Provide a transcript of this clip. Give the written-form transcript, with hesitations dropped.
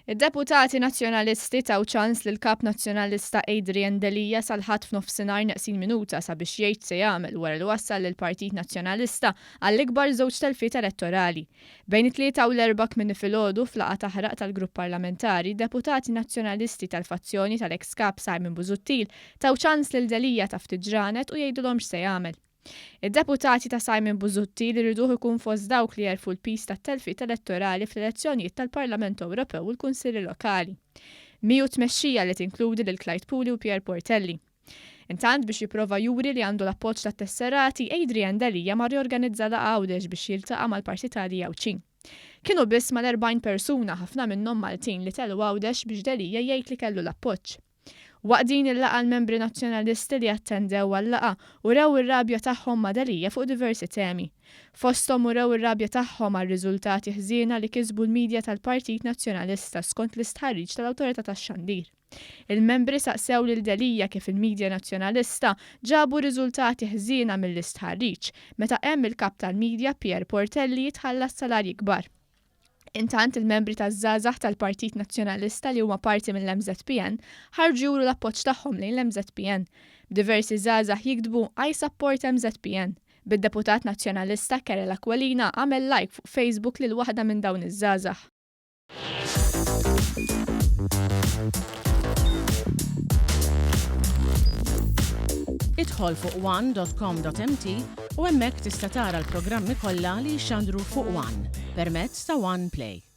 Id-deputati Nazzjonalisti taw ċans lill-Kap Nazzjonalista Adrian Delia sal-Ħadd f'nofsinhar neqsin minuta sabiex jgħid x'se jagħmel wara li wassal lill-Partit Nazzjonalista għall-ikbar żewġ telfiet elettorali. Bejn it-Tlieta u l-Erbgħa kmieni filgħodu f'laqgħa taħraq tal-grupp parlamentari, deputati Nazzjonalisti tal-fazzjoni tal-eks Kap Simon Busuttil taw ċans lil Delia ta' ftit ġranet u jgħidulhom x'se jagħmel. Id-deputati ta' Simon Busuttil iriduh ikun fost dawk li jerfgħu l-piż tat-telfiet elettorali fl-elezzjonijiet tal-Parlament Ewropew u l-Kunsilli Lokali. Miegħu tmexxija li tinkludi lil Clyde Puli u Pierre Portelli. Intant biex jipprova juri li għandu l-appoġġ tat-tesserati, Adrian Delia mar jorganizza laqgħa Għawdex biex jiltaqa' mal-partitarji Għawdxin. Kienu biss mal-40 persuna, ħafna minnhom Maltin, li telgħu Għawdex biex Delia jgħid li kellu l-appoġġ. Waqt din il-laqgħa l-membri Nazzjonalisti li attendew għal-laqgħa urew ir-rabja tagħhom ma' Delia fuq diversi temi. Fosthom urew ir-rabja tagħhom għar-riżultati ħżiena li kisbu l-media tal-Partit Nazzjonalista skont l-istħarriġ tal-Awtorità tax-Xandir. Il-membri saqsew lil Delia kif il-media Nazzjonalista ġabu riżultati ħżiena mill-istħarriġ meta hemm il-Kap tal-Media Pierre Portelli jitħallas salarji kbar. Intant il-membri taż-żgħażagħ tal-Partit Nazzjonalista li huma parti mill-MŻPN ħarġu juru l-appoġġ tagħhom lejn l-MŻPN, b'diversi żgħażagħ jiktbu I support MŻPN, bid-Deputat Nazzjonalista Karel Aquilina għamel like fuq Facebook lil waħda minn dawn iż-żgħażagħ. Idħol fuq one.com.mt u hemmhekk tista' tara l-programmi kollha li jixxandru fuq One permezz ta' One Play.